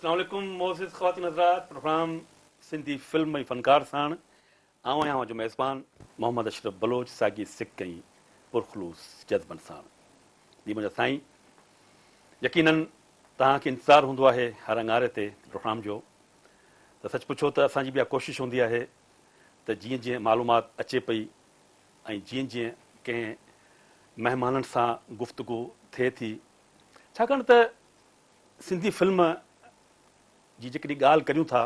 اسلام عليڪم معزز خواتين حضرات پروگرام سنڌي فلم ۽ فنڪار ساڻ آئون آهيان اوهان جو ميزبان محمد اشرف بلوچ ساڳي سڪ ۽ پرخلوص جذبن ساڻ جي منهنجا سائين يقينن توهان کي انتظار هوندو آهي هر اڱاري تي پروگرام جو ته سچ پڇو ته اسان جي به اها ڪوشش هوندي آهي ته جيئن جيئن معلومات اچي پئي ۽ جيئن جيئن ڪنهن مهمانن سان گفتگو ٿئي ٿي ڇاڪاڻ ته سنڌي فلم جي جيڪڏهن ڳالهه ڪريون ٿا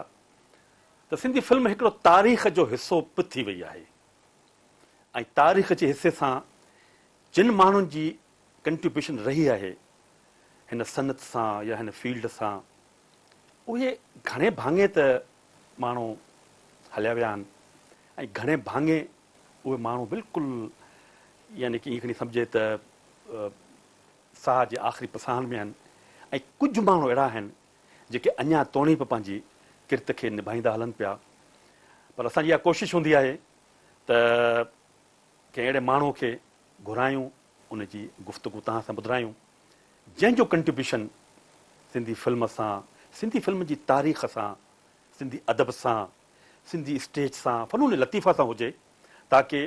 ته سنڌي فلم هڪڙو تاريخ جو حصو به ٿي وئي آهي ۽ تاريخ جي حصي سان جن ماڻهن جي ڪنٽريبيوشن رهي آهي هن صنعت سان يا هن فيلڊ سان اهي گهڻي ڀاڱي ته ماڻهو هليا ويا آهن ۽ گهڻي ڀاڱي اهي ماڻهو بلڪل يعني ڪي ائين کڻي سمجهي ته ساهه جي آخري پساهن ۾ آهن ۽ ڪجهه ماڻهو اهڙا آهن جيڪي اڃا توڻي به پنهنجي ڪرت کي نڀائيندا هلن پيا پر اسان جي اها ڪوشش هوندي آهي ته ڪنهن اهڙي ماڻهو کي گهرايون ان جي گفتگو توهان سان ٻڌرايون جنهن جو ڪنٽريبيوشن سنڌي فلم سان سنڌي فلم جي تاريخ سان سنڌي ادب سان سنڌي اسٽيج سان فنون لطيفه سان هجي تاڪه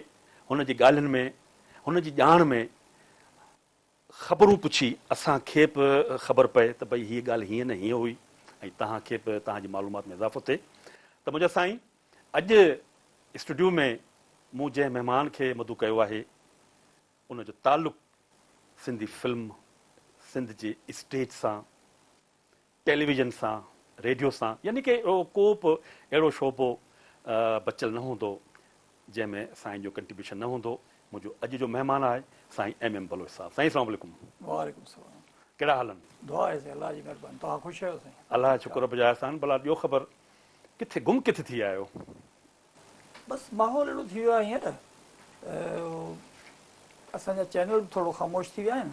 هن جي ڳالهين ۾ هن جي ڄاڻ ۾ خبرون پڇي اسان کي به خبر پئي ته ڀئي هيء ڳالهه هيئن نه هيئن هئي ۽ توهان کي به توهان جي معلومات ۾ اضافو ٿئي ته منهنجا سائين اڄ اسٽوڊيو ۾ مون جنهن مهمان کي مدعو ڪيو آهي ان جو تعلق سنڌي فلم سنڌ جي اسٽيج سان ٽيليويزن سان، ريڊيو سان يعني ڪي اهڙو ڪو به اهڙو شعبو بچيل نه هوندو جنهن ۾ سائين جو ڪنٽريبيوشن نه هوندو. منهنجو اڄ جو مهمان آهي سائين ايم ايم بلوچ صاحب. سائين اسلام عليڪم. وعليڪم السلام. ڪهڙا حال آهن؟ دعا آهي سائين الله جي مهرباني. توهان خوش آهيو سائين؟ الله جو شڪر بجا احسان. ڀلا ڏيو خبر ڪٿي گم ڪٿي ٿي آيو؟ بس ماحول اهڙو ٿي ويو آهي هينئر ته اسان جا چينل به ٿورو خاموش ٿي ويا آهن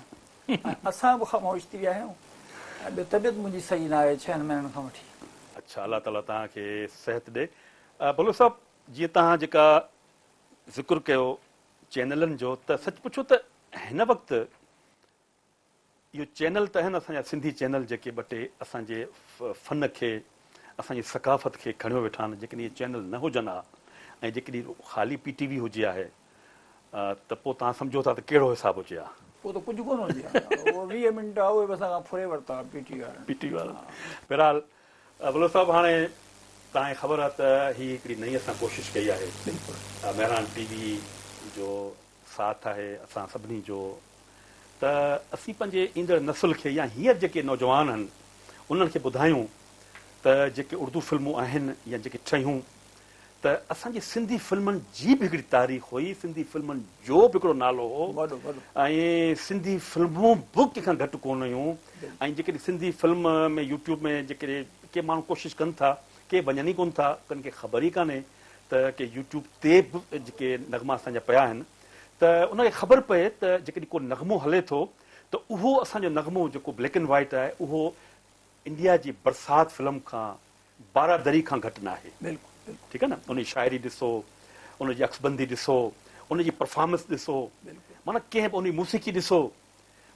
۽ اسان به خاموش ٿي ويا آهيون ۽ ٻيو طبيعت منهنجي صحيح نه آهي ڇهن مهينن کان وٺي. اڇا الله تعالي توهان کي صحت ڏي. بلوچ صاحب جيئن توهان جيڪا ذڪر ڪيو چينلن جو ته سچ پڇو ته هن وقت اهو چينل ته آهن اسان جا سنڌي چينل جيڪي ٻه ٽي اسان جي فن کي اسان جي ثقافت کي کڻيو ويٺا آهن جيڪڏهن اهي چينل نه هجن ها ۽ جيڪڏهن خالي پي ٽي وي هجي آهي ته پوء توهان سمجهو ٿا ته ڪهڙو حساب هجي ها. پوء ته ڪجهه ڪونه هجي ها اهي 20 منٽ اهي به اسان کان ڦري ورتا پي ٽي وي وارن. پي ٽي وي وارن بهرحال بلوچ صاحب هاڻي توهان کي خبر آهي ته هي هڪڙي نئين اسان ڪوشش ڪئي آهي مهراڻ ٽي وي جو ساٿ آهي اسان سڀني جو ته اسين پنهنجي ايندڙ نسل کي يا هينئر جيڪي نوجوان آهن انهن کي ٻڌايون ته جيڪي اردو فلمون آهن يا جيڪي ٺهيون ته اسان جي سنڌي فلمن جي به هڪڙي تاريخ هئي سنڌي فلمن جو به هڪڙو نالو هو ۽ سنڌي فلمون به ڪنهن کان گهٽ ڪونه هيون ۽ جيڪڏهن سنڌي فلم ۾ يوٽيوب ۾ جيڪڏهن ڪي ماڻهو ڪوشش ڪن ٿا ڪي وڃن ئي ڪونه ٿا ڪن کي خبر ئي ڪانهي ته ڪي يوٽيوب تي به جيڪي نغما اسان جا پيا آهن ته ان کي خبر پئي ته جيڪڏهن ڪو نغمو هلي ٿو ته اهو اسان جو نغمو جيڪو بليڪ اينڊ وائيٽ آهي اهو انڊيا جي برسات فلم کان بارادري کان گهٽ ناهي. ٺيڪ آهي نه ان جي شاعري ڏسو ان جي عڪسبندي ڏسو ان جي پرفارمنس ڏسو معنيٰ ڪنهن به ان جي موسيقي ڏسو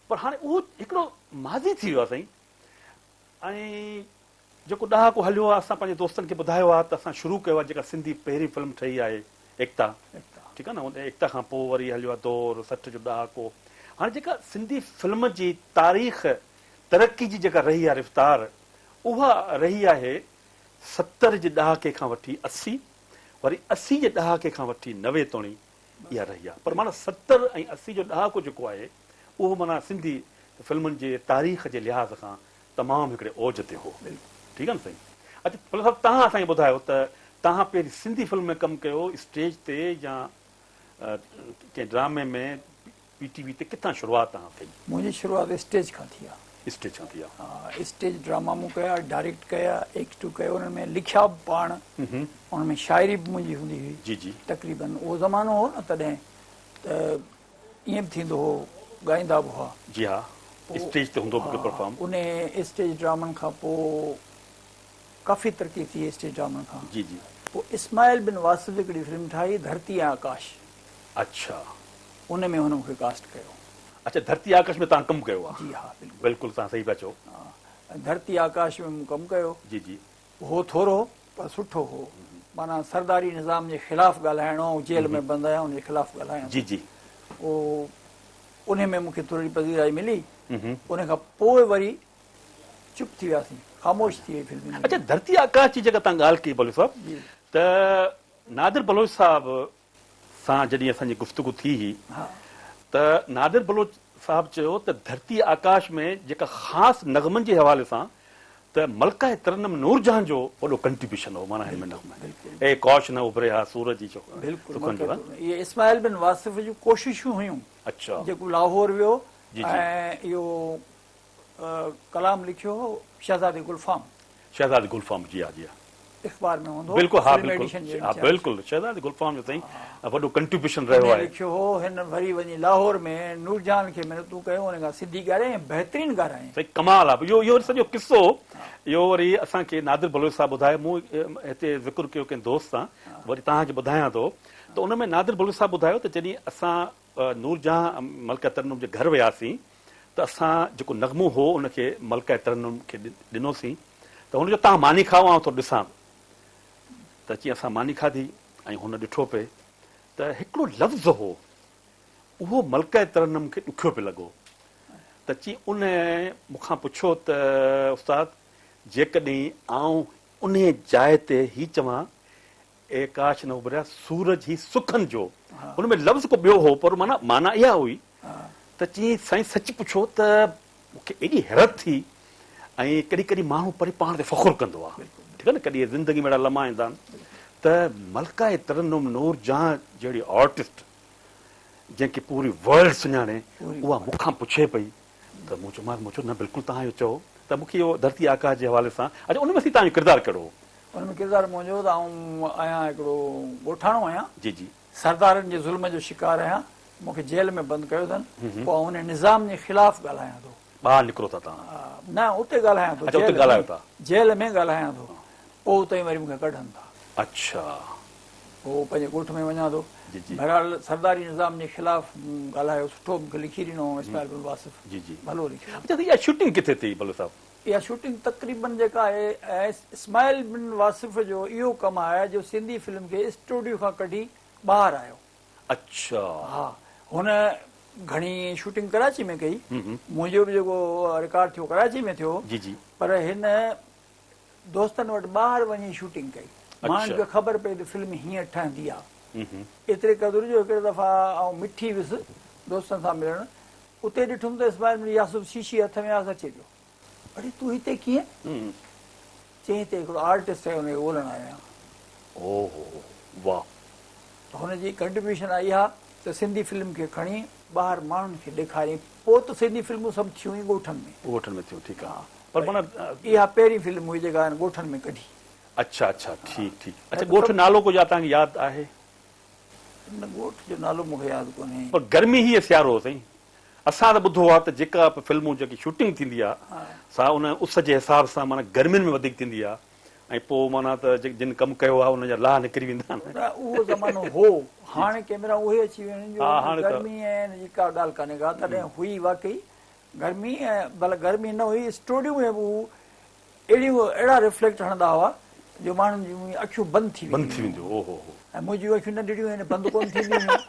پر هاڻي اهو هڪڙو ماضي ٿي ويو آهي سائين ۽ جيڪو ڏهاڪو هليو آهي اسان پنهنجي دوستن کي ٻڌايو آهي ته اسان شروع ڪيو آهي جيڪا سنڌي پهرين فلم ٺهي آهي ايڪتا ٺيڪ آهي نه ان ايڪتا کان پوء وري هليو آهي دور 60 جو ڏهاڪو هاڻي جيڪا سنڌي فلم جي تاريخ ترقي جي جيڪا رهي آهي رفتار اها رهي آهي 70 جي ڏهاڪي کان وٺي 80 وري 80 جي ڏهاڪي کان وٺي 90 توڻي اها رهي آهي پر معنيٰ 70 ۽ 80 جو ڏهاڪو جيڪو آهي اهو معنيٰ سنڌي فلمن جي تاريخ جي لحاظ کان تمام هڪڙي اوج تي هو. ٺيڪ آهي نه سائين. اچ پلو صاحب تهان اسان کي ٻڌايو ته تهان پهرين سنڌي فلم ۾ ڪم ڪيو اسٽيج تي يا ڪنهن ڊرامي ۾ پي ٽي وي تي ڪٿان شروعات تهان ڪئي؟ منهنجي شروعات اسٽيج کان ٿي آ. اسٽيج کان ٿي آ. ها اسٽيج ڊراما مون ڪيا، ڊائريڪٽ ڪيا، ايڪٽ ڪيو، انهن ۾ لکيا به پاڻ، انهن ۾ شاعري به منهنجي هوندي هئي. جي جي. تقريبن اهو زمانو هو نه تڏهن ته ائين به ٿيندو هو ڳائيندا به هئا. جي ها اسٽيج تي هوندو به پرفارم. انهي اسٽيج ڊرامن کان پوء ڪافي ترقي ٿي اسٽيج ڊرامن کان. جي جي. پوء اسماعيل بن واصف هڪڙي فلم ٺاهي ڌرتي ۽ آڪاش. اڇا. ان ۾ هن مون کي ڪاسٽ ڪيو. اڇا ڌرتي آڪاش ۾ توهان ڪم ڪيو آ. جي ها بلڪل. بلڪل توهان صحيح پيا چئو. ها ۽ ڌرتي آڪاش ۾ مون ڪم ڪيو. جي جي. هو ٿورو پر سٺو هو. معنيٰ سرداري نظام جي خلاف ڳالهائڻو، آئون جيل ۾ بند آهيان ان جي خلاف ڳالهايان ٿو. جي جي. اهو انهي ۾ مون کي ٿورڙي پذيرائي ملي. ان کان پوء وري چپ ٿي وياسين، خاموش ٿي وئي فلم اڇا ڌرتي آڪاش جي جيڪا توهان ڳالهه ڪئي بلوچ صاحب ته نادر بلوچ صاحب سان جڏهن اسان جي گفتگو ٿي هئي ته نادر بلوچ صاحب چيو ته ڌرتي آڪاش ۾ جيڪا خاص نغمن جي حوالي سان ته ملڪه ترنم نورجهان جو وڏو ڪنٽريبيوشن هو معنيٰ هن ۾ نغمه اي ڪاش نه اڀري ها سورج ئي سخن جو. اهي اسماعيل بن واصف جون ڪوششون هيون جيڪو لاهور ويو ۽ اهو ڪلام لکيو هو شهزادي گلفام. شهزادي گلفام جي ها جي ها. اخبار ۾ هوندو هو. بلڪل ها بلڪل ها بلڪل شهزادي گلفام جو سائين وڏو ڪنٽريبيوشن رهيو آهي. لکيو هو هن وري وڃي لاهور ۾ نورجهان کي منتون ڪيون ان کان سنڌي ڳاريائين ۽ بهترين ڳارايائين. سائين ڪمال آ اهو اهو سڄو قصو اهو وري اسان کي نادر بلوچ صاحب ٻڌايو مون هتي ذڪر ڪيو ڪنهن دوست سان وري توهان کي ٻڌايان ٿو ته ان ۾ نادر بلوچ صاحب ٻڌايو ته جڏهن اسان نورجهان ملڪه ترنم جي گهر وياسين ته اسان جيڪو نغمو هو ان کي ملڪه ترنم کي ڏنوسين ته هن چيو توهان ماني کائو آئون ٿو ڏسان ته چي اسان ماني کاڌي ۽ هن ڏٺو پئي ته هڪڙو لفظ هو اهو ملڪه ترنم کي ڏکيو پئي لڳو ته چي ان مون کان پڇيو ته استاد جيڪڏهن آئون انهي جاء تي هي چوان اي ڪاش نه اڀريا سورج هي سکن جو. هن ۾ لفظ ڪو ٻيو هو پر معنيٰ معنيٰ اها هئي ته چيائين سائين سچ پڇو ته مون کي ايڏي حيرت ٿي ۽ ڪڏهن ڪڏهن ماڻهو پري پاڻ تي فخر ڪندو آهي ٺيڪ آهي نه ڪڏهن زندگي ۾ اهڙا لمحا ايندا آهن ته ملڪه ترنم نور جهان جهڙي آرٽسٽ جنهن کي پوري ورلڊ سڃاڻي اها مون کان پڇي پئي ته مون چيومانس مون چيو نه بلڪل توهان اهو چئو ته مون کي اهو ڌرتي آڪاش جي حوالي سان اڇا ان ۾ سائين توهان جو ڪردار ڪهڙو هو؟ ان ۾ ڪردار منهنجو ته آئون آهيان هڪڙو ڳوٺاڻو آهيان. جي جي. سردارن جي ظلم جو شڪار آهيان. مون کي جيل ۾ بند ڪيو اٿن. پوء آئون ان نظام جي خلاف ڳالهايان ٿو. ٻاهر نڪرو ٿا توهان؟ نه اتي ڳالهايان ٿو. اڇا اتي ڳالهايو ٿا. جيل ۾ ڳالهايان ٿو. پوء اتي ئي وري مون کي ڪڍن ٿا. اڇا. پوء پنهنجي ڳوٺ ۾ وڃان ٿو. جي جي. بهرحال سرداري نظام جي خلاف مون ڳالهايو. سٺو مون کي لکي ڏنو اسماعيل بن واصف. جي جي. ڀلو لکيو. اڇا ته اها شوٽنگ ڪٿي ٿي بلوچ صاحب؟ اها شوٽنگ تقريبن جيڪا آهي اسماعيل بن واصف جو اهو ڪم آهي جو سنڌي فلم کي اسٽوڊيو کان ڪڍي ٻاهر آيو. اڇا. ها هن گهڻي شوٽنگ ڪراچي ۾ ڪئي منهنجو به جيڪو رڪارڊ ٿيو ڪراچي ۾ ٿيو جي جي. پر هن دوستن وٽ ٻاهر وڃي شوٽنگ ڪئي ماڻهن کي خبر پئي ته فلم هيئن ٺهندي آ ايتري قدر جو هڪڙي دفعا آئون مٺي ويس دوستن سان ملڻ اتي ڏٺم ته اسماعيل بن ياسف شيشي هٿ ۾ آس اچي پيو. اڙي تون هتي ڪيئن؟ چيائين هتي هڪڙو آرٽسٽ آهي ان کي ڳولڻ آيو آهيان. او هو هو واهه. ته هن جي ڪنٽريبيوشن آهي اها ته سنڌي فلم کي کڻي ٻاهر ماڻهن کي ڏيکاريائين. پوء ته سنڌي فلمون سڀ ٿيون ئي ڳوٺن ۾. ڳوٺن ۾ ٿيون ٺيڪ آهي پر معنيٰ. اها پهرين فلم هئي جيڪا هن ڳوٺن ۾ ڪڍي. اڇا اڇا ٺيڪ ٺيڪ اڇا ڳوٺ نالو ڪجهه توهان کي ياد آهي؟ نه ڳوٺ جو نالو مون کي ياد ڪونهي. پر گرمي هئي يا سيارو هو سائين؟ اسان ته ٻڌو آهي ته جيڪا به فلمون جيڪي شوٽنگ ٿيندي آهي سا ان اس جي حساب سان معنيٰ گرمين ۾ وڌيڪ ٿيندي آهي ۽ پوء معنيٰ ته جن ڪم ڪيو آهي انهن جا لاهه نڪري ويندا آهن. نه اهو زمانو هو هاڻي ڪيمرائون اهي اچي ويون آهن جو گرمي ۽ ان جي ڪا ڳالهه ڪانهي ڪا تڏهن هئي واقعي گرمي ۽ ڀلا گرمي نه هئي اسٽوڊيو ۾ به هو اهڙيون اهڙا ريفليڪٽ هڻندا هئا جو ماڻهن جون اکيون بند ٿي بند ٿي وينديون هو هو هو. ۽ منهنجيون اکيون ننڍڙيون آهن بند ڪونه ٿينديون هيون.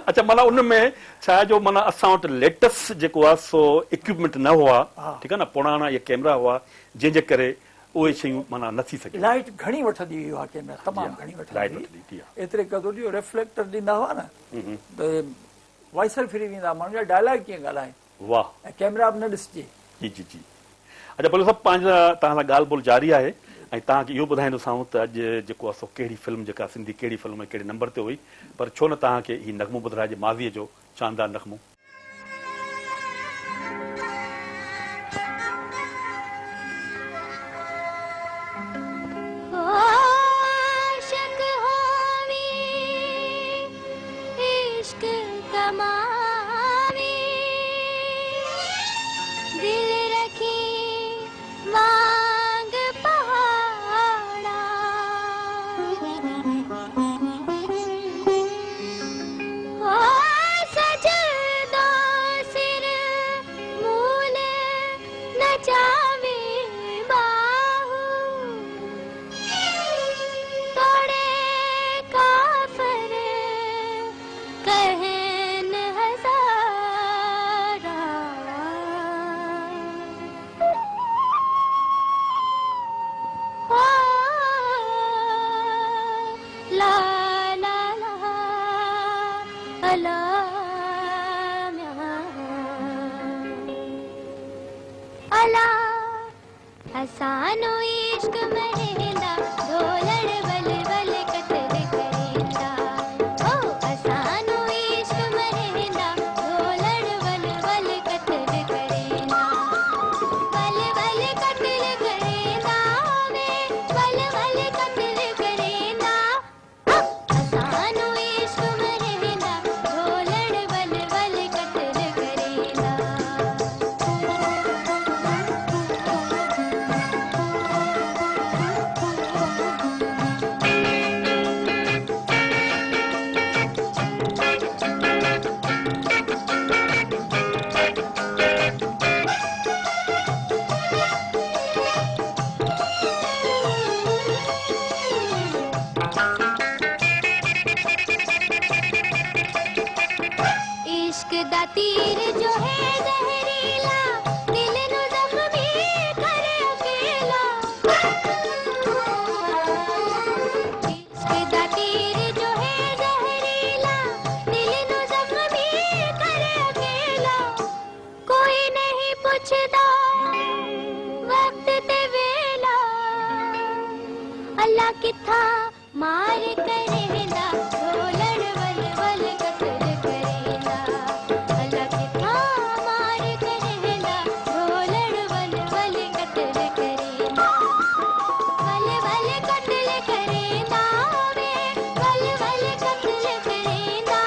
اڇا معنيٰ ان ۾ ڇا آهي جو معنيٰ اسان وٽ ليٽس جيڪو آهي سو اڪوپمينٽ نه هئا ٺيڪ آهي نه پراڻا اهي ڪيمرا هئا جنهن جي ڪري اهي شيون معنيٰ نه ٿي سگهيون. لائيٽ گهڻي وٺندي هئي اها ڪيمرا تمام گهڻي وٺندي هئي ايتري قدر جو ريفليڪٽر ڏيندا هئا نه ته وائسر ڦري ويندا ماڻهن جا ڊائلاگ ڪيئن ڳالهائين. واه. ۽ ڪيمرا به نه ڏسجي. جي جي جي اچا بلو صاحب پنهنجا توهان سان ڳالهه ٻولهه جاري آهي ۽ توهان کي اهو ٻڌائيندوسانو ته اڄ جيڪو آهي سو ڪهڙي فلم جيڪا سنڌي ڪهڙي فلم ۽ ڪهڙي نمبر تي هئي پر ڇو نه توهان کي هي نغمو ٻڌرائجي ماضيء جو شاندار نغمو. عاشق هووين عشق ڪماوين دل رکين وانگ پهاڙا هو سجدو اسان نو عشق مريندا ڍولڻ ول ول قتل ڪريندا او اسان نو عشق مريندا ڍولڻ ول ول قتل ڪريندا ول ول قتل ڪريندا وي ول ول قتل ڪريندا اسان نو عشق مريندا ڍولڻ ول ول قتل ڪريندا. عشق دا تير جو هي زهريلا دل نو زخمي ڪري اڪيلا عشق دا تير جو هي زهريلا دل نو زخمي ڪري اڪيلا ڪوئي نهين پڇدا وقت تي ويلا الله ڪٿان مار ڪريندا ڍولڻ ول ول قتل ڪريندا الله ڪٿان مار ڪريندا ڍولڻ ول ول قتل ڪريندا ول ول قتل ڪريندا وي ول ول قتل ڪريندا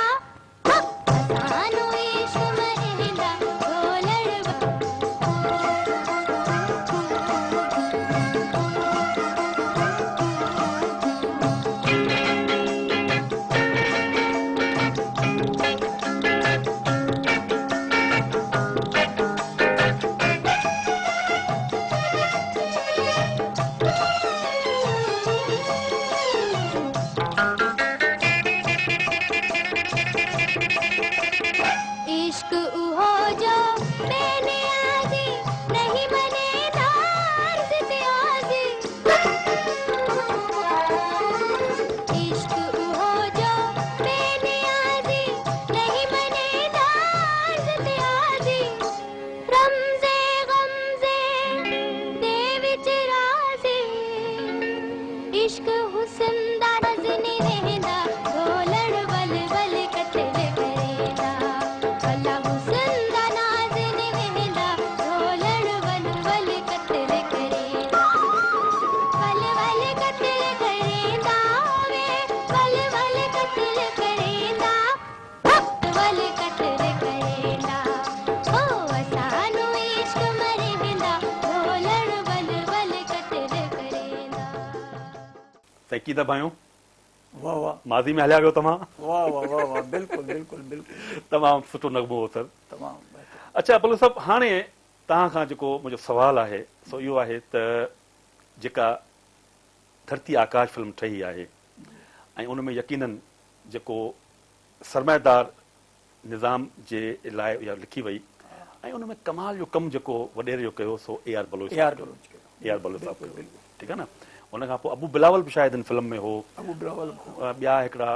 اسان نو عشق مريندا ڍولڻ. عشق اهو جو بي نيازي نهين منيندا عرض تي آزي عشق اهو جو بي نيازي نهين منيندا عرض تي آزي رمزي غمزي the وچ رازي عشق حسن دا راز ني رهندا ڍولڻ ول ول قتل ڪريندا الله حسن دا ناز ني وهندا ڍولڻ ول ول قتل ڪريندا ول ول قتل ڪريندا وي ول ول قتل ڪريندا ول قتل ڪريندا او اسان نو عشق مريندا ڍولڻ ول ول قتل ڪريندا. سائين ڪي ٿا ڀانيو. واه واه. ماضي ۾ هليا ويو توهان. واه واه واه واه بلڪل بلڪل بلڪل. تمام سٺو نغمو هو سر. تمام بهترين. اڇا بلوچ صاحب هاڻي توهان کان جيڪو منهنجو سوال آهي سو اهو آهي ته جيڪا ڌرتي آڪاش فلم ٺهي آهي ۽ ان ۾ يقينن جيڪو سرمائيدار نظام جي لاء اها لکي وئي ۽ ان ۾ ڪمال جو ڪم جيڪو وڏيري جو ڪيو سو اي آر بلوچ صاحب ڪيو اي آر بلوچ صاحب ڪيو ٺيڪ آهي نه ان کان پوء ابو بلاول به شايد ان فلم ۾ هو ابو بلاول به هو ٻيا هڪڙا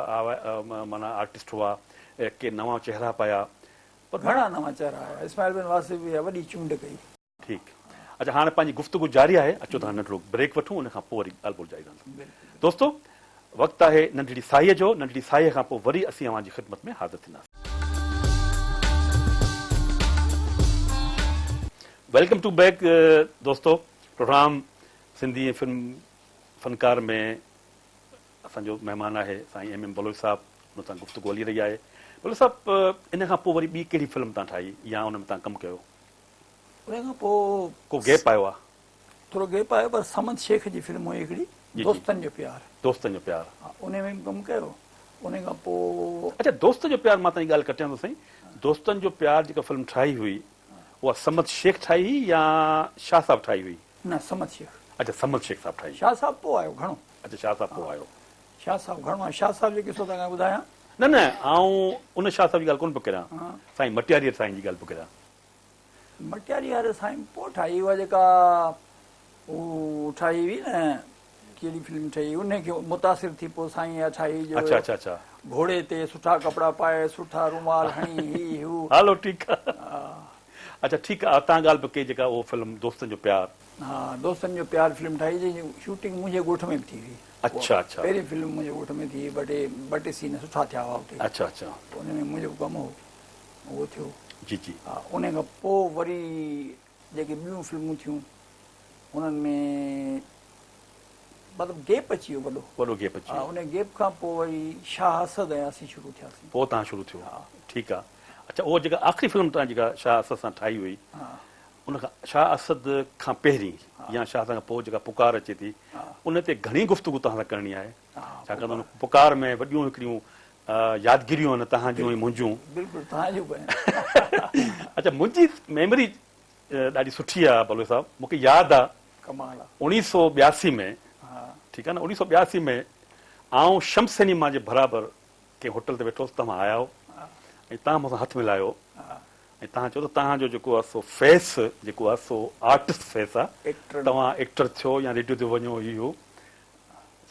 معنيٰ آرٽسٽ هئا ڪي نوان چهرا پيا پر گهڻا نوان چهرا آيا اسماعيل بن واصف به وڏي چونڊ ڪئي. ٺيڪ اڇا هاڻي پنهنجي گفتگو جاري آهي اچو ته هاڻي ننڍڙو بريڪ وٺون ان کان پوء وري ڳالهه ٻولهه جاري رهندي دوستو وقت آهي ننڍڙي ساهيء جو ننڍڙي ساهيء کان پوء وري اسين اوهان جي خدمت ۾ حاضر ٿينداسين. Welcome to back دوستو پروگرام سنڌي ۽ فلم فنڪار ۾ اسان جو مهمان آهي سائين ايم ايم بلوچ صاحب ان سان گفتگو هلي رهي آهي بلوچ صاحب ان کان پوء وري ٻي ڪهڙي فلم تان ٺاهي يا ان ۾ تان ڪم ڪيو؟ ان کان پوء ڪو گيپ آيو آ؟ ٿورو گيپ آيو پر صمد شيخ جي فلم هئي هڪڙي دوستن جو پيار. دوستن جو پيار. ها ان ۾ به ڪم ڪيو ان کان پوء. اڇا دوستن جو پيار مان تنهنجي ڳالهه ڪٽيان ٿو سائين دوستن جو پيار جيڪا فلم ٺاهي هئي اها صمد شيخ ٺاهي هئي يا شاهه صاحب ٺاهي هئي؟ نه صمد شيخ. اڇا صمد شيخ صاحب ٺاهي. شاهه صاحب پوء آيو گهڻو. اڇا شاهه صاحب پوء آيو. شاهه صاحب گهڻو آيو شاهه صاحب جو قصو توهان کي ٻڌايان؟ نه نه آئون ان شاهه صاحب جي ڳالهه ڪونه پيو ڪريان سائين مٽياري سائين جي ڳالهه پيو ڪريان. مٽياري واري سائين پوء ٺاهي اها جيڪا هو ٺاهي هئي نه ڪهڙي فلم ٺهي انهي کي متاثر ٿي پوء سائين اها ٺاهي جو اڇا اڇا اڇا گهوڙي تي سٺا ڪپڙا پائي سٺا رومال هڻي هي هو هلو ٺيڪ آ اڇا ٺيڪ آ تان ڳالهه به ڪئي جيڪا اهو فلم دوستن جو پيار. ها دوستن جو پيار فلم ٺاهي جنهن جي شوٽنگ منهنجي ڳوٺ ۾ به ٿي هئي. اڇا اڇا. پهرين فلم منهنجي ڳوٺ ۾ ٿي ٻه ٽي ٻه ٽي سين سٺا ٿيا هئا اتي. اڇا اڇا. ان ۾ منهنجو به ڪم هو اهو ٿيو. جي جي. ها ان کان پوء وري جيڪي ٻيون فلمون ٿيون انهن ۾ مطلب گيپ اچي ويو وڏو. وڏو گيپ اچي ويو. ها ان گيپ کان پوء وري شاهه اسد ۽ اسين شروع ٿياسين. پوء توهان شروع ٿيو. ٺيڪ آ. اڇا اهو جيڪا آخري فلم توهان جيڪا شاهه اسد سان ٺاهي هئي ان کان شاهه اسد کان پهرين يا شاهه اسد کان پوء جيڪا پڪار اچي ٿي ان تي گهڻي گفتگو توهان سان ڪرڻي آهي ڇاڪاڻ ته ان پڪار ۾ وڏيون هڪڙيون يادگيريون آهن توهان جون ۽ منهنجون. بلڪل توهان جون به آهن. اڇا منهنجي ميموري ڏاڍي سٺي آهي بلوچ صاحب مون کي ياد آهي ڪمال آ. اوڻيهه سو ٻياسي ۾ ٺيڪ آهي نه اوڻيهه سو ٻياسي ۾ آئون شمس سئنيما جي برابر ڪنهن هوٽل تي ويٺو هوس توهان آيا هو ۽ توهان مون سان هٿ ملايو ۽ توهان چيو ته توهان جو جيڪو آهي سو فيس جيڪو آهي سو آرٽسٽ فيس آهي توهان ايڪٽر ٿيو يا ريڊيو تي وڃو هي هو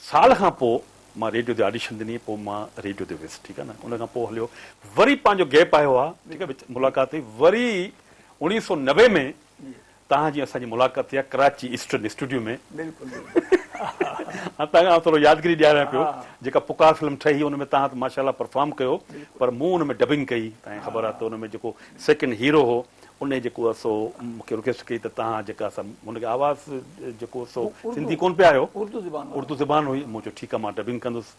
سال کان پوء مان ريڊيو تي آڊيشن ڏني پوء مان ريڊيو تي ويس ٺيڪ آهي نه ان کان پوء هليو وري پنهنجو گيپ آيو آهي ٺيڪ آهي وچ ملاقات ٿي وري اوڻيهه سو 90 ۾ توهان جي اسان جي ملاقات ٿي آهي ڪراچي ايسٽرن اسٽوڊيو ۾. بلڪل هاڻ توهان کي آئون ٿورو يادگيري ڏياريان پيو جيڪا پڪار فلم ٺهي ان ۾ توهان ته ماشاء الله پرفارم ڪيو پر مون ان ۾ ڊبنگ ڪئي توهان کي خبر آهي ته ان ۾ جيڪو سيڪنڊ هيرو هو ان جيڪو آهي سو مون کي رڪويسٽ ڪئي ته توهان جيڪا سا هن کي آواز جيڪو سو سنڌي ڪون پيا آيو اردو زبان اردو زبان هئي مون چيو ٺيڪ آهي مان ڊبنگ ڪندس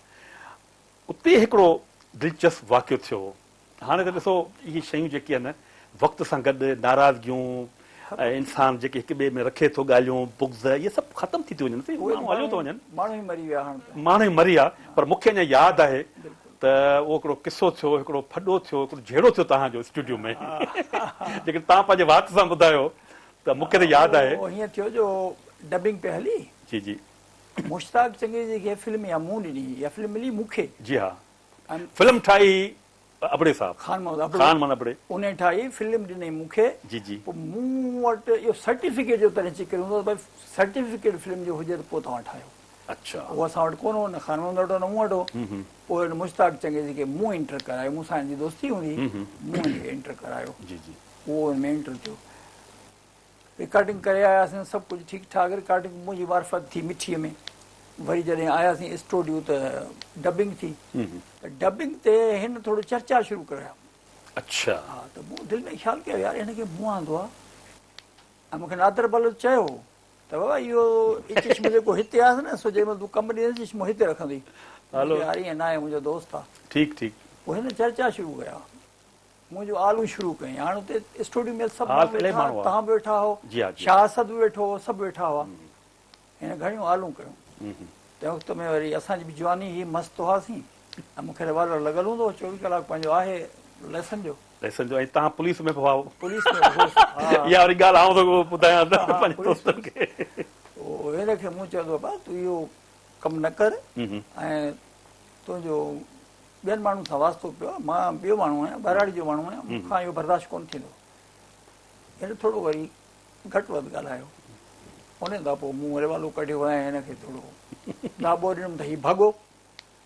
اتي هڪڙو دلچسپ واقعو ٿيو هو. هاڻي ته ڏسو اهي شيون جيڪي آهن وقت سان گڏ ناراضگيون ۽ انسان جيڪي هڪ ٻئي ۾ رکي ٿو ڳالهيون بغض اهي سڀ ختم ٿي ٿيون وڃن سائين ماڻهو هليو ٿو وڃن. ماڻهو ئي مري ويا هاڻ ته. ماڻهو ئي مري ويا پر مون کي اڃا ياد آهي ته اهو هڪڙو قصو ٿيو هڪڙو ڦڏو ٿيو هڪڙو جهيڙو ٿيو توهان جو اسٽوڊيو ۾ جيڪڏهن توهان پنهنجي وات سان ٻڌايو ته مون کي ته ياد آهي. اهو هيئن ٿيو جو ڊبنگ پئي هلي. جي جي. مشتاق چنگيزي کي فلم اها مون ڏني هئي، اها فلم ملي مون کي. جي ها فلم ٺاهي هئي ابڙي صاحب. خان محمد ابڙو. خان محمد ابڙي. انهي ٺاهي فلم ڏني مون کي. جي جي. پوء مون وٽ اهو سرٽيفڪيٽ جو تڏهن چڪر هوندو هو ته ڀائي سرٽيفڪيٽ فلم جو هجي ته پوء توهان ٺاهيو. اڇا. اهو اسان وٽ ڪونه هو نه خان محمد وٽ هو نه مون وٽ هو. پوء ان مشتاق چنگيزي کي مون انٽر ڪرايو مون سان هن جي دوستي هوندي هئي مون هن کي انٽر ڪرايو. جي جي. اهو ان ۾ انٽر ٿيو. رڪارڊنگ ڪري آياسين سڀ ڪجهه ٺيڪ ٺاڪ رڪارڊنگ منهنجي معرفت ٿي مٺيء ۾ وري جڏهن آياسين اسٽوڊيو ته ڊبنگ ٿي ته ڊبنگ تي هن ٿورو چرچا شروع ڪيا. اڇا. ها ته مون دل ۾ خيال ڪيو يار هن کي مون آندو آ ۽ مون کي نادر بلوچ چيو هو ته بابا اهو چشمو جيڪو هتي آس نه سو جنهن مهل تون ڪم ڏيندين چشمو هتي رکندين. يار ائين ناهي منهنجو دوست آ. ٺيڪ ٺيڪ. پوء هن چرچا شروع ڪيا. منهنجو آلو شروع ڪيائين. هاڻ اتي اسٽوڊيو ۾ سڀ ماڻهو ويٺا هئا، توهان به ويٺا هئو، شاهه اسد به ويٺو هو، سڀ ويٺا هئا. هن گهڻيون آلون ڪيون. تنهن وقت ۾ وري اسان جي به جواني هئي، مست هئاسين ۽ مون کي ريوالور لڳل هوندو هو، 24 ڪلاڪ پنهنجو آهي لائسنس جو. لائسنس جو ۽ توهان پوليس ۾ به هئا. پوليس ۾ به هوس، ها. اها وري ڳالهه آئون ٿو ٻڌايان ته پنهنجي دوستن کي. هن کي مون چيو ته بابا تون اهو ڪم نه ڪر ۽ تنهنجو ٻين ماڻهن سان واسطو پيو آهي، مان ٻيو ماڻهو آهيان، ٻهراڙي جو ماڻهو آهيان، مون کان اهو برداشت ڪونه ٿيندو. هن ٿورو وري گهٽ وڌ ڳالهايو. ان کان پوء مون ريوالو ڪڍيو ۽ هن کي ٿورو داٻو ڏنم ته هي ڀڳو،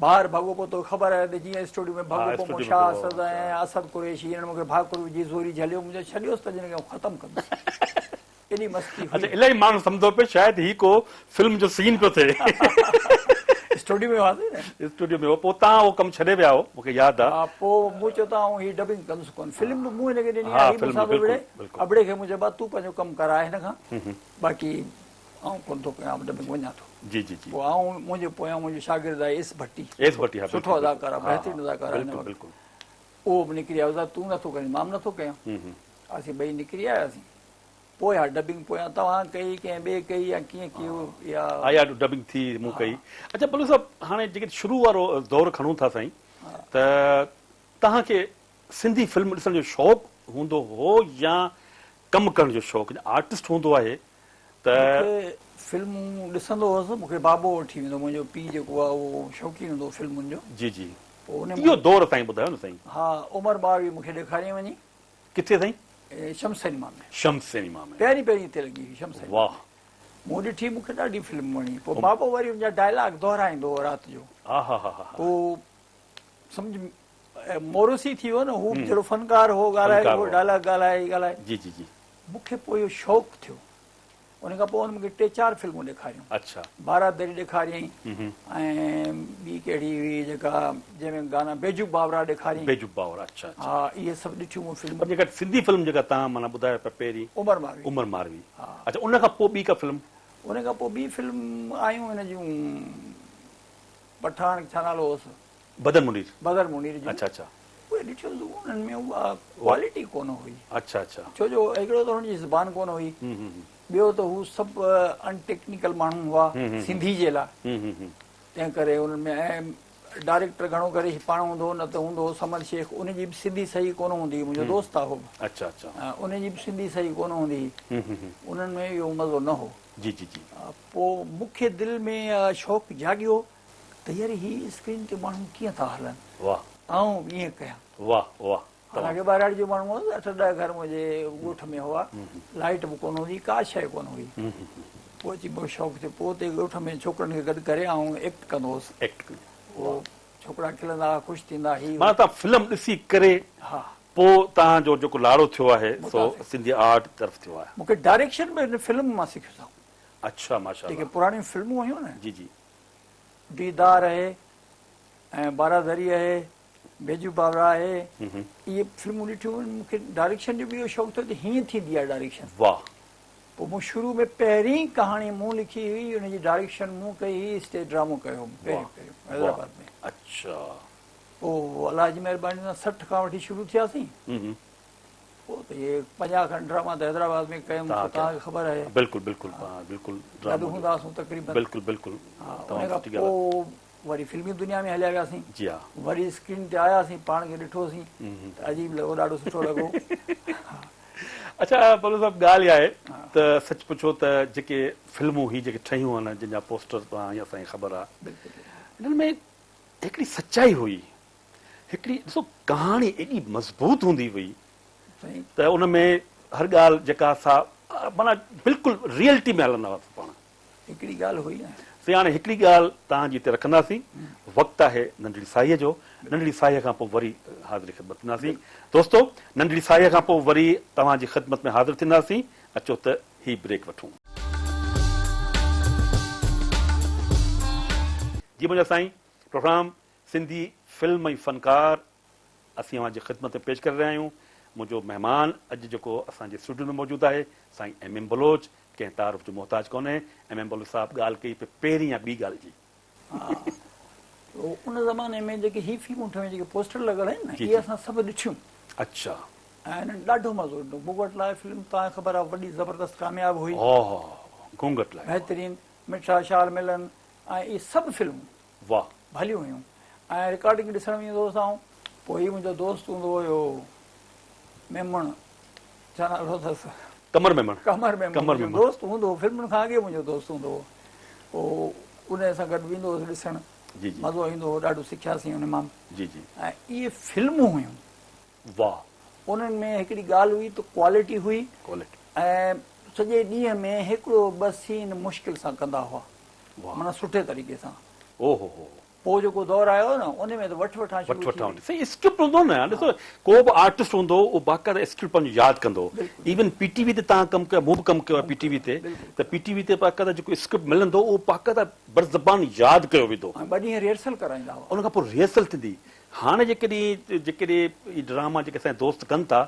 ٻاهر ڀڳو، پوء توکي خبر آهي ته جيئن اسٽوڊيو ۾ ڀڳو پوء مون شاهه اسد ۽ اسد قريشي هنن مون کي ڀاڪر وجهي زوري جهليو، مون چيو ڇڏيوس ته جن کي آئون ختم ڪندس. ايڏي مستي هئي. اڇا الاهي ماڻهو سمجهندو پيو شايد هي ڪو فلم جو سين پيو ٿئي. اسٽوڊيو ۾ هئاسين نه. اسٽوڊيو ۾ هو پوء تان اهو ڪم ڇڏي ويا هو مون کي ياد آ. ها پوء مون چيو ته آئون هي ڊبنگ ڪندس ڪونه فلم به مون هن کي ڏني آ هي مون سان ٿو وڙهي ابڙي کي مون چيو با تون پنهنجو ڪم ڪراء هن کان باقي آئون ڪونه ٿو ڪيان ڊبنگ وڃان ٿو. جي جي جي. پوء آئون منهنجي پويان منهنجو شاگرد آهي ايس ڀٽي. ايس ڀٽي ها سٺو اداڪار آ بهترين اداڪار آ هن وقت اهو به نڪري آيو ته تون نٿو ڪرين مان به نٿو ڪيان اسين ٻئي نڪري آياسين. پوء اها ڊبنگ پويان توهان ڪئي ڪنهن ٻئي ڪئي يا ڪيئن ڪيو يا. ها اها ڊبنگ ٿي مون ڪئي. اڇا بلوچ صاحب هاڻي جيڪي شروع وارو دور کڻون ٿا سائين ته توهان کي سنڌي فلم ڏسڻ جو شوق هوندو هو يا ڪم ڪرڻ جو شوق آرٽسٽ هوندو آهي ته. مون کي فلمون ڏسندو هوس مون کي بابو وٺي ويندو منهنجو پيء جيڪو آهي اهو شوقين هوندو هو فلمن جو. جي جي اهو دور سائين ٻڌايو نه سائين. ها عمر ماروي مون کي ڏيکاريائين وڃي. ڪٿي سائين؟ شمس سئنيما ۾. شمس سئنيما ۾. پهرين پهرين اتي لڳي هئي شمس سئنيما. واهه. مون ڏٺي مون کي ڏاڍي فلم وڻي. پوء بابو وري ان جا ڊائلاگ دهرائيندو هو رات جو. آهاهاها. پوء سمجهه موروثي ٿي ويو نه هو جهڙو فنڪار هو ڳالهائي هو ڊائلاگ ڳالهائي ڳالهائي. جي جي جي. مون کي پوء اهو شوق ٿيو. ان کان پوء هن مون کي ٽي چار فلمون ڏيکاريون. اڇا. بارادري ڏيکاريائين ۽ ٻي ڪهڙي هئي جيڪا جنهن ۾ گانا بيجو باورا ڏيکاريائين. بيجو باورا اڇا اڇا. ها اهي سڀ ڏٺيون مون فلمون. پر جيڪا سنڌي فلم جيڪا توهان معنيٰ ٻڌايو پيا پهرين. عمر ماروي. عمر ماروي. ها. اڇا ان کان پوء ٻي ڪا فلم؟ ان کان پوء ٻي فلم آيون هن جون پٺاڻ ڇا نالو هوس. بدر منير. بدر منير جون. اڇا اڇا. اهي ڏٺيون ته انهن ۾ اها ڪوالٽي ڪونه هئي. اڇا اڇا. ڇو جو هڪڙو ته هنن جي زبان ڪونه هئي. ٻيو ته هو سڀ ان ٽيڪنيڪل ماڻهو هئا سنڌي جي لاء. تنهن ڪري انهن ۾ ۽ ڊائريڪٽر گهڻو ڪري هي پاڻ هوندو هو نه ته هوندو هو صمد شيخ ان جي به سنڌي صحيح ڪونه هوندي هئي منهنجو دوست آهي هو به. اڇا اڇا. ان جي به سنڌي صحيح ڪونه هوندي هئي. انهن ۾ اهو مزو نه هو. جي جي جي. پوء مون کي دل ۾ شوق جاڳيو ته يار هي اسڪرين تي ماڻهو ڪيئن ٿا هلن. واه. آئون به ائين ڪيان. واه واه. حالانڪه ٻهراڙي جو ماڻهو هوس، اٺ ڏهه گهر منهنجي ڳوٺ ۾ هئا، لائيٽ به ڪونه هوندي هئي، ڪا شيء ڪونه هئي. پوء اچي مون کي شوق ٿيو، پوء اتي ڳوٺ ۾ ڇوڪرن کي گڏ ڪري آئون ايڪٽ ڪندو هوس. ايڪٽ ڪندو. پوء ڇوڪرا کلندا ها، خوش ٿيندا هي. معنيٰ توهان فلم ڏسي ڪري ها. پوء توهان جو جيڪو لاڙو ٿيو آهي سو سنڌي آرٽ طرف ٿيو آهي. مون کي ڊائريڪشن به هن فلم مان سکيس آئون. اڇا ماشاء الله. جيڪي پراڻيون فلمون هيون نه. جي جي. ديدار اهي ۽ بارادري اهي، بيجو باورا آهي، اهي فلمون ڏٺيون مون کي ڊائريڪشن جو به اهو شوق ٿيو ته هيئن ٿيندي آهي ڊائريڪشن. واهه. پوء مون شروع ۾ پهرين ڪهاڻي مون لکي هئي ان جي ڊائريڪشن مون ڪئي هئي اسٽيج ڊرامو ڪيو هوم پهريون پهريون حيدرآباد ۾. اڇا. پوء الله جي مهرباني سان 60 کان وٺي شروع ٿياسين. پوء ته اهي 50 کن ڊراما ته حيدرآباد ۾ ڪيم سو توهان کي خبر آهي. بلڪل بلڪل بلڪل گڏ هوندا هئاسون تقريبن. بلڪل بلڪل. ها ان کان پوء وري فلمي دنيا ۾ هليا وياسين. جي ها. وري اسڪرين تي آياسين پاڻ کي ڏٺوسين ته عجيب لڳو ڏاڍو سٺو لڳو. اڇا بلوچ صاحب ڳالهه اها آهي ته سچ پڇو ته جيڪي فلمون هي جيڪي ٺهيون آهن جن جا پوسٽر توهان ۽ اسان کي خبر آهي انهن ۾ هڪڙي سچائي هئي هڪڙي ڏسو ڪهاڻي ايڏي مضبوط هوندي هئي ته ان ۾ هر ڳالهه جيڪا سا معنيٰ بلڪل ريئلٽي ۾ هلندا هئاسين پاڻ. هڪڙي ڳالهه هئي نه. سائين هاڻي هڪڙي ڳالهه توهان جي هتي رکنداسين وقت آهي ننڍڙي ساهيء جو ننڍڙي ساهيء کان پوء وري حاضر خدمت ٿينداسين دوستو ننڍڙي ساهيء کان پوء وري توهان جي خدمت ۾ حاضر ٿينداسين اچو ته هي بريڪ وٺون. جي منهنجا سائين پروگرام سنڌي فلم ۽ فنڪار اسين اوهان جي خدمت ۾ پيش ڪري رهيا آهيون. منهنجو مهمان اڄ جيڪو اسان جي اسٽوڊيو ۾ موجود آهي سائين ايم ايم بلوچ ڪنهن تعارف جو محتاج ڪونهي. ايم ايم بلوچ صاحب ڳالهه ڪئي پئي پهرين يا ٻي ڳالهه جي. ها ان زماني ۾ جيڪي هي فلمون ٺهيون جيڪي پوسٽر لڳل آهن نه اهي اسان سڀ ڏٺيون. اڇا. ۽ انهن ڏاڍو مزو ڏنو. گونگهٽ لاء فلم توهان کي خبر آهي وڏي زبردست ڪامياب هئي. ها ها گونگهٽ لاء. بهترين مٺا شال ملن ۽ اهي سڀ فلمون. واه. ڀليون هيون ۽ رڪارڊنگ ڏسڻ ويندو هوس آئون. پوء هي منهنجو دوست هوندو هيو ميمڻ ڇا نالو اٿس. قمر ميمڻ. قمر ميمڻ منهنجو دوست هوندو هو فلمن کان اڳي منهنجو دوست هوندو هو پوء ان سان گڏ ويندو هوس ڏسڻ جي جي مزو ايندو هو ڏاڍو سکياسين ان مان جي جي ۽ اهي فلمون هيون. واه. انهن ۾ هڪڙي ڳالهه هئي ته ڪوالٽي هئي ڪوالٽي. ۽ سڄي ڏينهن ۾ هڪڙو ٻه سين مشڪل سان ڪندا هئا. معنيٰ سٺي طريقي سان. او هو هو. پوء جيڪو دور آيو نه ان ۾ ته وٺ وٺان شروع وٺ وٺان ٿي وئي. سائين اسڪرپٽ هوندو نه ڏسو ڪو به آرٽسٽ هوندو اهو باقاعده اسڪرپٽ پنهنجو ياد ڪندو ايون پي ٽي وي تي توهان ڪم ڪيو مون به ڪم ڪيو آهي پي ٽي وي تي ته پي ٽي وي تي باقاعده جيڪو اسڪرپٽ ملندو اهو باقاعده برزبان ياد ڪيو ويندو. ۽ ٻه ڏينهن ريهرسل ڪرائيندا هئا. ان کان پوء ريهرسل ٿيندي هاڻي جيڪڏهن جيڪڏهن هي ڊراما جيڪي اسان جا دوست ڪن ٿا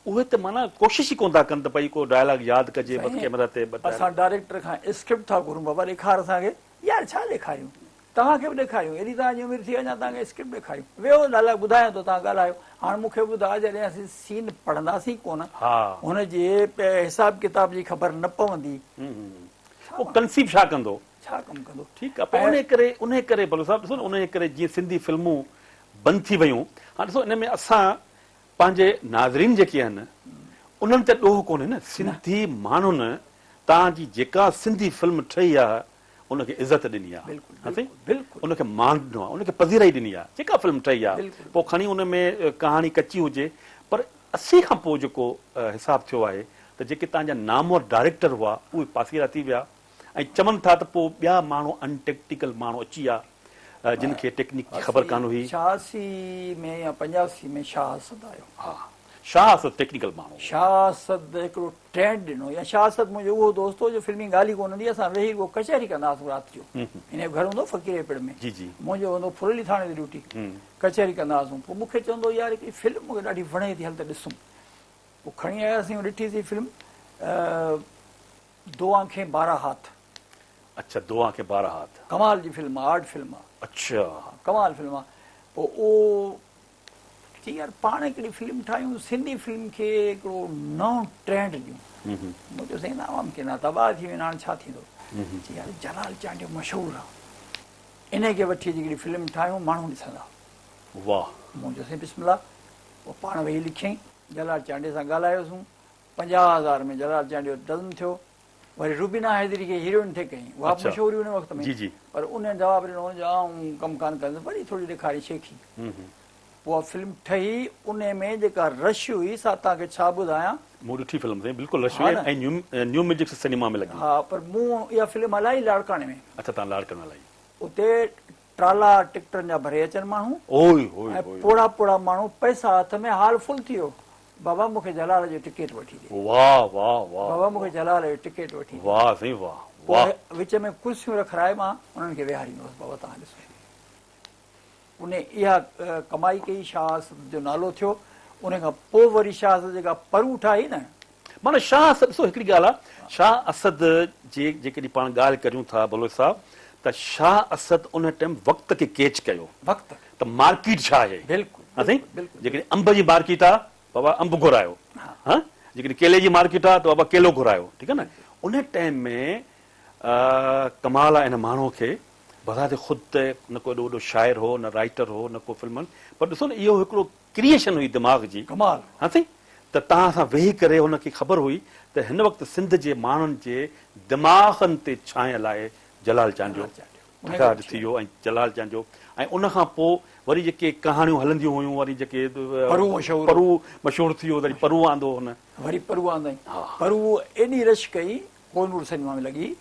اهي ته معنيٰ ڪوشش ئي ڪونه ٿا ڪن ته ڀئي ڪو ڊائلاگ ياد ڪجي بس ڪيمرا تي ٻه اسان ڊائريڪٽر کان اسڪرپٽ ٿا گهرون بابا ڏيکار اسان کي يار ڇا ڏيکاريون توهان کي به ڏيکاريون ايڏي توهان جي عمر ٿي اڃا توهان کي اسڪرپٽ ڏيکاريون ويهو ڊائلاگ ٻڌايان ٿو توهان ڳالهايو هاڻ مون کي ٻڌاء جڏهن اسين سين پڙهنداسين ڪونه هن جي حساب ڪتاب جي خبر نه پوندي پوء ڪنسيو ڇا ڪندو ڇا ڪم ڪندو ٺيڪ آ پوء انهي ڪري انهي ڪري بلوچ صاحب ڏسو نه انهي ڪري جيئن سنڌي فلمون بند ٿي ويون هاڻ ڏسو ان ۾ اسان پنهنجي ناظرين جيڪي آهن انهن تي ڏوهه ڪونهي نه سنڌي ماڻهن تان جي جيڪا سنڌي فلم ٺهي آهي ان کي عزت ڏني آهي ها سائين ان کي مان ڏنو آهي ان کي پذيرائي ڏني آهي جيڪا فلم ٺهي آهي پوء کڻي ان ۾ ڪهاڻي ڪچي هجي پر 80 کان پوء جيڪو حساب ٿيو آهي ته جيڪي تان جا نامور ڊائريڪٽر هئا اهي پاسيرا ٿي ويا ۽ چون ٿا ته پوء ٻيا ماڻهو ان ٽيڪٽيڪل ماڻهو اچي ويا جن کي ٽيڪنيڪ جي خبر ڪانه هئي. 86 ۾ يا 85 ۾ شاهه اسد آيو. ها شاهه اسد ٽيڪنيڪل ماڻهو هو. شاهه اسد هڪڙو ٽرينڊ ڏنو يا شاهه اسد منهنجو اهو دوست هو جو فلمي ڳالهه ئي ڪونه هوندي هئي، اسان ويهي رڳو ڪچهري ڪندا هئاسون رات جو. هن جو گهر هوندو هو فقيري پڙ ۾، جي جي. منهنجو هوندو هو ڦرلي ٿاڻي تي ڊيوٽي، ڪچهري ڪندا هئاسون. پوء مون کي چوندو هو يار هڪڙي فلم مون کي ڏاڍي وڻي ٿي هل ته ڏسون. پوء کڻي آياسين ڏٺيسين فلم دو آنکين بارا هاٿ. اڇا دو آنکين بارا هاٿ. ڪمال جي فلم آ، آرٽ فلم آ. اڇا. ڪمال فلم آ. پوء اهو چئي يار پاڻ هڪڙي فلم ٺاهيون سنڌي فلم کي هڪڙو نئون ٽرينڊ ڏيون. مون چيو سائين ناممڪن آ تباهه ٿي ويندا هاڻ ڇا ٿيندو. چئي يار جلال چانڊيو مشهور آ انهي کي وٺي اچي هڪڙي فلم ٺاهيون ماڻهو ڏسندا. واهه. مون چيو سائين بسم الله. پوء پاڻ ويهي لکيائين. جلال چانڊيي سان ڳالهايوسون. 50,000 ۾ جلال چانڊيو ڊزم ٿيو. وري روبينا حيدري کي هيروئن ٿي ڪيائين. اها به مشهور هئي ان وقت ۾. پر ان جواب ڏنو جو آئون ڪم ڪانه ڪندس. وري ٿوري ڏيکاري شيخي. پوء اها فلم ٺهي. ان ۾ جيڪا رش هئي سا توهان کي ڇا ٻڌايان. مون ڏٺي فلم سائين بلڪل رش هئي ۽ نيو ميوزڪ سئنيما ۾ لڳي. ها پر مون اها فلم هلائي لاڙڪاڻي ۾. اڇا توهان لاڙڪاڻي هلائي. اتي ٽرالا ٽڪٽن جا ڀري اچن ماڻهو اوئي هوئي ۽ هوئي. پوڙها پوڙها ماڻهو پئسا هٿ ۾ هال فل ٿي ويو بابا مون کي جلال جو ٽڪيٽ وٺي ڏي. واه واه واه. بابا مون کي جلال جو ٽڪيٽ وٺي ڏي. واه سائين واه پوء واه. وچ ۾ ڪرسيون رکرائي مان انهن کي ويهاريندو هوس بابا توهان ڏسو. ان اها ڪمائي ڪئي شاهه اسد جو نالو ٿيو ان کان پوء وري شاهه اسد جيڪا پرو ٺاهي نه. معنيٰ شاهه اسد ڏسو هڪڙي ڳالهه آ شاهه اسد جي جيڪڏهن پاڻ ڳالهه ڪريون ٿا بلوچ صاحب ته شاهه اسد ان ٽائيم وقت کي ڪيچ ڪيو وقت ته مارڪيٽ ڇا آهي بلڪل ها سائين بلڪل جيڪڏهن انب جي مارڪيٽ آ بابا انب گهرايو ها جيڪڏهن ڪيلي جي مارڪيٽ آ ته بابا ڪيلو گهرايو ٺيڪ آ نه ان ٽائيم ۾ ڪمال آ ان ماڻهو کي بذات خود ته نه ڪو ايڏو وڏو شاعر هو نه رائيٽر هو نه ڪو فلمن پر ڏسو نه اهو هڪڙو ڪريئيشن هئي دماغ جي ڪمال ها سائين ته توهان سان ويهي ڪري هن کي خبر هئي ته هن وقت سنڌ جي ماڻهن جي دماغن تي ڇانيل آهي جلال چانڊيو ٺڪاٺ ٿي ويو ۽ جلال چانڊيو ۽ ان کان پوء وري جيڪي ڪهاڻيون هلنديون هيون وري جيڪي پرو مشهور پرو مشهور ٿي ويو وري پرو آندو هن وري پرو آندائين پرو ايڏي رش ڪئي ڪوهنور سئنيما ۾ لڳي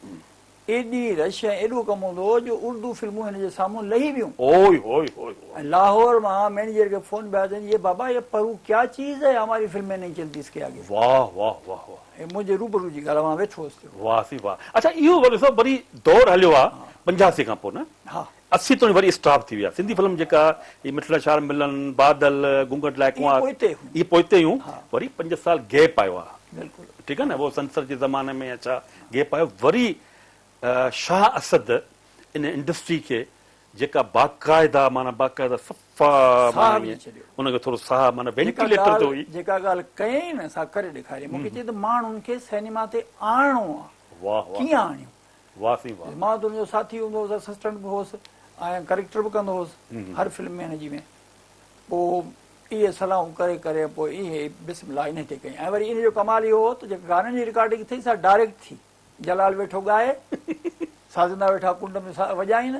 ايڏي رش ۽ ايڏو ڪم هوندو هو جو اردو فلمون هن جي سامهون لهي ويون. اوئي هوئي هوئي هوئي. ۽ لاهور مان مئنيجر کي فون پيا اچن يي بابا يي پرو ڪيا چيز هي هماري فلمين نهين چلتي اس ڪي آگي. واه واه واه واه. هي منهنجي روبرو جي ڳالهه آ مان ويٺو هوس ٿيو. واه سي واه اڇا اهو وري ڏسو وري دور هليو آ 85 کان پوء نه ها. 80 توڻي وري اسٽاپ ٿي ويا سنڌي فلم جيڪا هي مٺڙا شار ملن بادل گونگهٽ لاء ڪنوار اهي پوئتي هيون. اهي پوئتي هيون وري 5 سال گيپ آيو آ. بلڪل. ٺيڪ آ نه اهو سنسر جي زماني ۾ اڇا گيپ آيو وري شاهه اسد ان انڊسٽري کي جيڪا باقاعده معنيٰ باقاعده صفا ساهه وجهي ڇڏيو. ان کي ٿورو ساهه معنيٰ وينٽيليٽر تي هئي. جيڪا ڳالهه ڪيائين نه سا ڪري ڏيکاريائين. مون کي چئي ته ماڻهن کي سئنيما تي آڻڻو آ. واه واه. ڪيئن آڻيون؟ واه سائين واه. مان ته ان جو ساٿي هوندو هوس، اسسٽنٽ به هوس ۽ ڪريڪٽر به ڪندو هوس هر فلم ۾ هن جي ۾. پوء اهي صلاحون ڪري ڪري پوء اهي بسم الله انهي تي ڪيائين ۽ وري ان جو ڪمال اهو هو ته جيڪا گانن جي رڪارڊنگ ٿي سا ڊائريڪٽ ٿي. جلال ويٺو ڳائي، سازندا ويٺا ڪنڊ ۾ وڄائين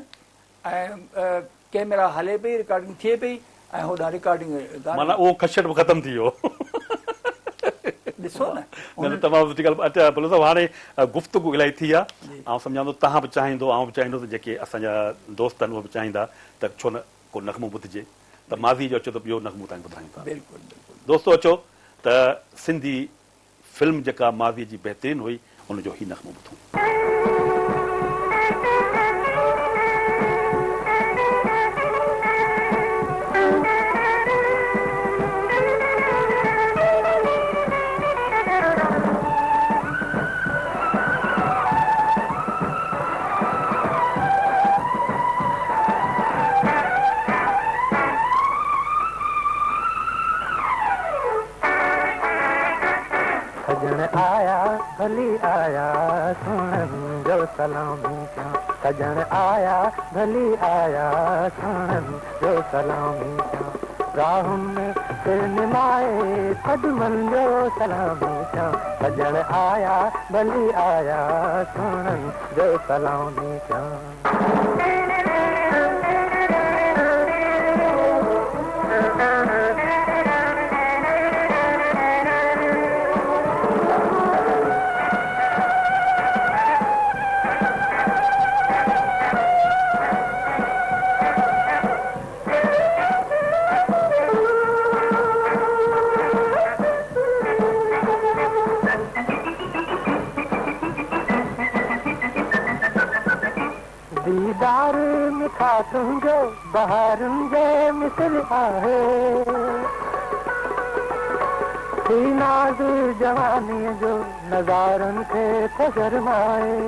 ۽ ڪئميرا هلي پئي، رڪارڊنگ ٿئي پئي ۽ هوڏانهن رڪارڊنگ گانن. معنيٰ اهو کشٽ به ختم ٿي ويو. ڏسو نه. نه نه تمام سٺي ڳالهه اچا بلوچ صاحب هاڻي گفتگو الاهي ٿي آ آئون سمجهان ٿو توهان به چاهيندو آئون به چاهيندس جيڪي اسان جا دوست آهن اهي به چاهيندا ته ڇو نه ڪو نغمو ٻڌجي ته ماضي جو اچو ته ٻيو نغمو تائين ٻڌايون ٿا. بلڪل بلڪل. دوستو اچو ته سنڌي فلم جيڪا ماضي جي بهترين هئي ان جو هي نغمو ٻڌون. سڄڻ آيا ڀلي آيا سهڻن جو سلامي ٿيان سڄڻ آيا ڀلي آيا سهڻن جو سلامي ٿيان راهن ۾ سر نمائي قدمن جو سلامي ٿيان سڄڻ آيا ڀلي آيا سهڻن جو سلامي ٿيان. ديدار مٺا تنهنجو بهارن جي مثل آهي. هي ناز جوانيء جو نظارن کي ٿو شرمائي.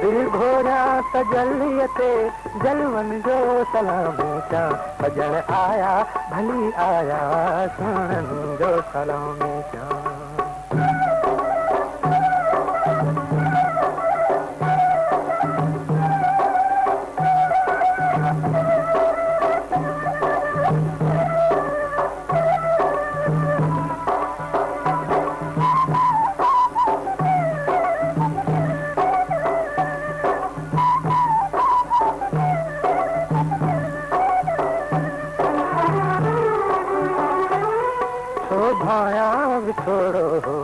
دل گهوريان تجليء تي جلون جو سلامي ٿيان. سڄڻ آيا ڀلي آيا سهڻن جو سلامي ٿيان. ڇو ڀانيان وڇوڙو هو،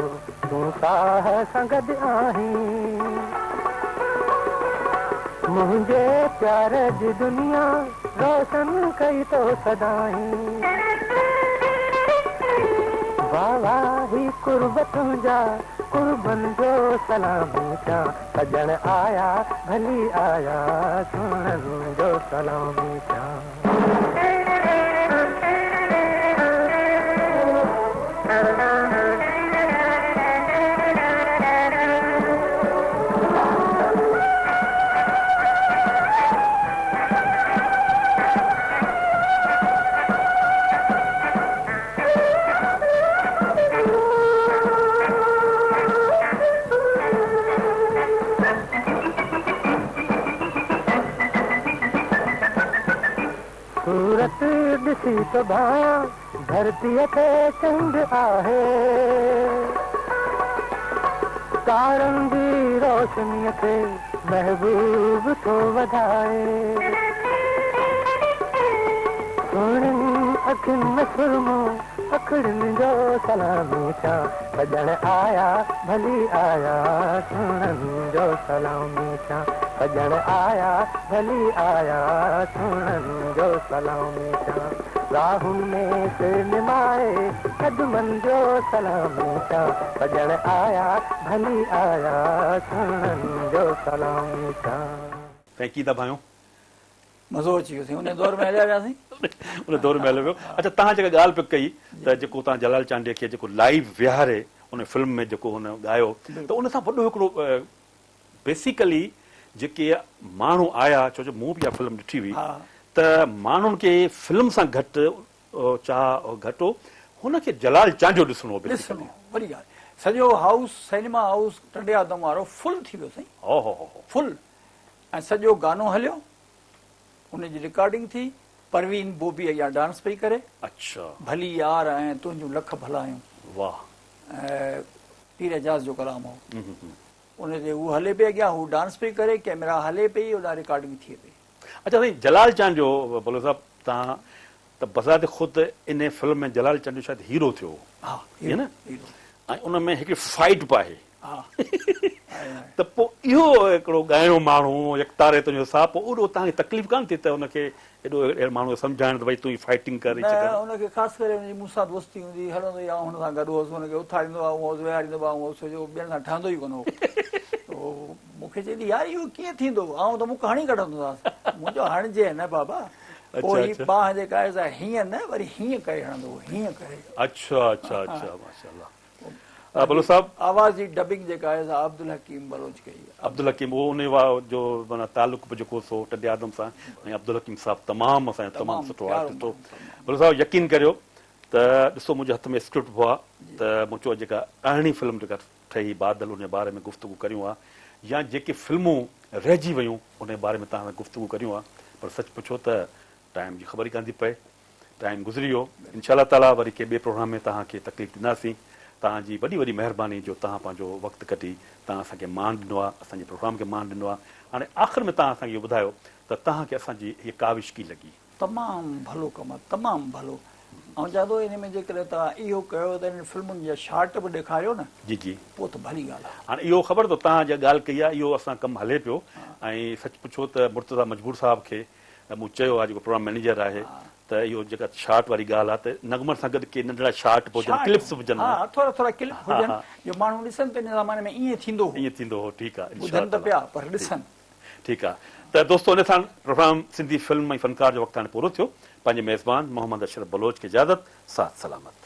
تون ساهه سان گڏ آهين. منهنجي پيار جي دنيا روشن ڪئي تو سدائين. واهه واهه هي قرب تنهنجا، قربن جو سلامي ٿيان. سڄڻ آيا ڀلي آيا، سهڻن جو سلامي ٿيان. صورت ڏسي ٿو ڀانيان ڌرتيء تي چنڊ آهي. تارن جي روشنيء کي محبوب ٿو وڌائي. سهڻين اکين ۾ سرمو اکڙين جو سلامي ٿيان. سڄڻ آيا ڀلي آيا سهڻن جو سلامي ٿيان. سڄڻ آيا ڀلي آيا سهڻن جو سلامي ٿيان. راهن ۾ سر نمائي قدمن جو سلامي ٿيان. سڄڻ آيا ڀلي آيا سهڻن جو سلامي ٿيان. سائين ڪي ٿا ڀانيو. مزو اچي ويو سائين ان دور ۾ هليا وياسين. ان دور ۾ هليو ويو. اڇا توهان جيڪا ڳالهه پئي ڪئي ته جيڪو توهان جلال چانڊيي کي جيڪو لائيو ويهاري ان فلم ۾ جيڪو هن ڳايو ته ان سان وڏو هڪڙو بيسيڪلي جيڪي ماڻهو آيا ڇو جو مون به اها فلم ڏٺي هئي ته ماڻهن کي فلم سان گهٽ چاهه گهٽ هو هن کي جلال چانڊيو ڏسڻو هو ڏسڻو وڏي ڳالهه سڄو هائوس سئنيما هائوس ٽنڊي آدم وارو فل ٿي ويو سائين هو هو هو فل ۽ سڄو گانو هليو ان جي رڪارڊنگ ٿي پروين بوبي اڳيان ڊانس پئي ڪري اڇا ڀلي يار ۽ تنهنجون لک ڀلايون واه پير اعجاز جو ڪلام هو ان تي هو هلي پئي اڳيان هو ڊانس پئي ڪري ڪيمرا هلي پئي اوڏانهن رڪارڊنگ ٿئي پئي. اڇا سائين جلال چانڊيو بلوچ صاحب تان ته بذات خود انهي فلم ۾ جلال چانڊيو شايد هيرو ٿيو هو ها ائين نه هيرو ۽ ان ۾ هڪڙي فائيٽ به آهي ها ته پوء اهو هڪڙو ڳائڻو ماڻهو يڪتاري تنهنجو ساهه پوء اوڏو توهان کي تڪليف ڪانه ٿي ته ان کي ايڏو اهڙي ماڻهو کي سمجهائڻ ته ڀئي تون هي فائيٽنگ ڪر هي نه ڪر. ان کي خاص ڪري ان جي مون سان دوستي هوندي هئي هلندو ئي آئون هن سان گڏ هوس هن کي اٿاريندو به آئون هوس ويهاريندو به آئون هوس ڇو جو ٻين سان ٺهندو ئي ڪونه هو ته مون کي چوندي يار اهو ڪيئن ٿيندو آئون ته مڪ هڻي ڪڍندوسانس مون چيو هڻجي نه بابا پوء هي ٻانهن جيڪا آهي سا هيئن نه وري هيئن ڪري هڻندو هو هيئن ڪري. اڇا اڇا اڇا ماشاءالله. بلوچ صاحب. آواز جي ڊبنگ جيڪا آهي سا عبدالحڪيم بلوچ ڪئي آهي. عبدالحڪيم اهو انهي جو معنيٰ تعلق به جيڪو سو ٽنڊي آدم سان ۽ عبدالحڪيم صاحب تمام اسان جو تمام سٺو آرٽسٽ هو. بلوچ صاحب يقين ڪريو ته ڏسو منهنجي هٿ ۾ اسڪرپٽ به آ ته مون چيو جيڪا ارڙهين فلم جيڪا ٺهي بادل ان جي باري ۾ گفتگو ڪريون ها يا جيڪي فلمون رهجي ويون ان جي باري ۾ توهان سان گفتگو ڪريون ها پر سچ پڇو ته ٽائيم جي خبر ئي ڪانه ٿي پئي. ٽائيم گذري ويو انشاء الله تعالي وري ڪنهن ٻئي پروگرام ۾ توهان کي تڪليف ڏينداسين توهان جي وڏي وڏي مهرباني جو توهان پنهنجو وقت ڪڍي توهان اسان کي مان ڏنو آهي اسان جي پروگرام کي مان ڏنو آهي هاڻي آخر ۾ توهان اسان کي اهو ٻڌايو ته توهان کي اسان جي هيء ڪاوش ڪي لڳي. تمام ڀلو ڪم آ تمام ڀلو آئون چوان ٿو انهي ۾ جيڪڏهن توهان اهو ڪيو ته انهن فلمن جا شارٽ به ڏيکاريو نه جي جي پوء ته ڀلي ڳالهه آ. هاڻي اهو خبر اٿو توهان جيڪا ڳالهه ڪئي آهي اهو اسان ڪم هلي پيو ۽ سچ پڇو ته مرتضيٰ مجبور صاحب کي مون چيو آهي جيڪو پروگرام مئنيجر آهي ته اهو جيڪا شارٽ واري ڳالهه آهي ته نغمن سان گڏ ڪي ننڍڙا شارٽ به هجن ڪلپس به هجن. ها ٿورا ٿورا ڪلپ هجن جو ماڻهو ڏسن ته ان زماني ۾ ائين ٿيندو هو. ائين ٿيندو هو ٺيڪ آهي ٻڌن ته پيا پر ڏسن. ٺيڪ آهي ته دوستو ان سان پروگرام سنڌي فلم ۽ فنڪار جو وقت هاڻي پورو ٿيو پنهنجي ميزبان محمد اشرف بلوچ کي اجازت ساٿ سلامت.